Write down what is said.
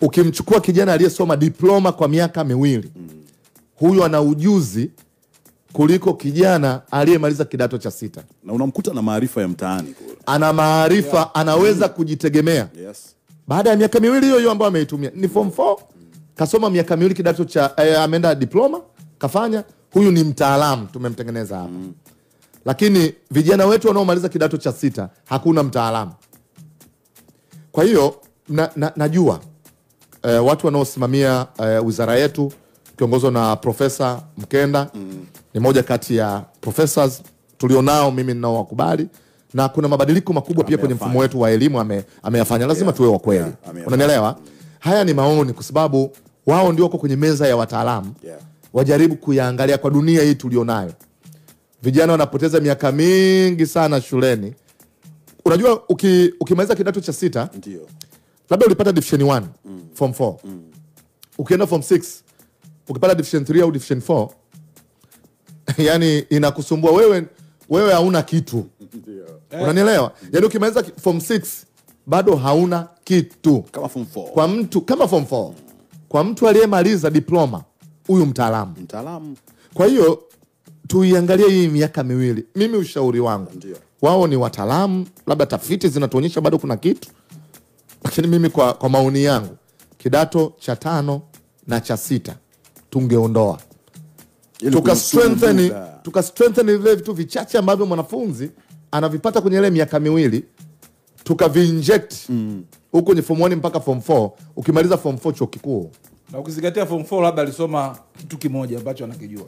Ukimchukua kijana aliyesoma diploma kwa miaka miwili, huyu ana ujuzi kuliko kijana aliyemaliza kidato cha sita. Na unamkuta na maarifa ya mtaani kule. Ana maarifa, anaweza kujitegemea. Yes. Baada ya miaka miwili hiyo hiyo ambayo ameitumia, ni form 4, kasoma miaka miwili kidato cha ameenda diploma, kafanya, huyu ni mtaalamu tumemtengeneza hapa. Lakini vijana wetu wanaomaliza kidato cha sita hakuna mtaalamu. Kwa hiyo najua watu wanaosimamia wizara yetu kiongozwa na Profesa Mkenda, ni moja kati ya professors tulionao, mimi ninaowakubali, na kuna mabadiliko makubwa pia kwenye mfumo wetu wa elimu ameyafanya. Lazima tuwe wa kweli. Unanielewa? Haya ni maoni kwa sababu wao ndio wako kwenye meza ya wataalamu. Wajaribu kuyaangalia kwa dunia hii tulionayo. Vijana wanapoteza miaka mingi sana shuleni. Unajua ukimaliza kidato cha sita, ndio, labda ulipata division 1 form 4. Ukienda form 6 ukipata division 3 au division 4, yani inakusumbua wewe, wewe hauna kitu. Unanielewa? Yaani ukimaliza form 6 bado hauna kitu. Kama form 4. Kwa mtu kama form 4. Kwa mtu aliyemaliza diploma, huyu mtaalamu. Mtaalamu. Kwa hiyo tuiangalie hii miaka miwili. Mimi ushauri wangu, wao ni wataalamu, labda tafiti zinatuonyesha bado kuna kitu. Lakini mimi kwa maoni yangu, kidato cha 5 na cha 6 tungeondoa. Tuka strengthen vile vitu vichache ambavyo mwanafunzi anavipata kwenye ile miaka miwili, tukavi-inject huko kwenye form 1 mpaka form 4. Ukimaliza form 4 chuo kikuu. Na ukizingatia form 4 labda alisoma kitu kimoja ambacho anakijua.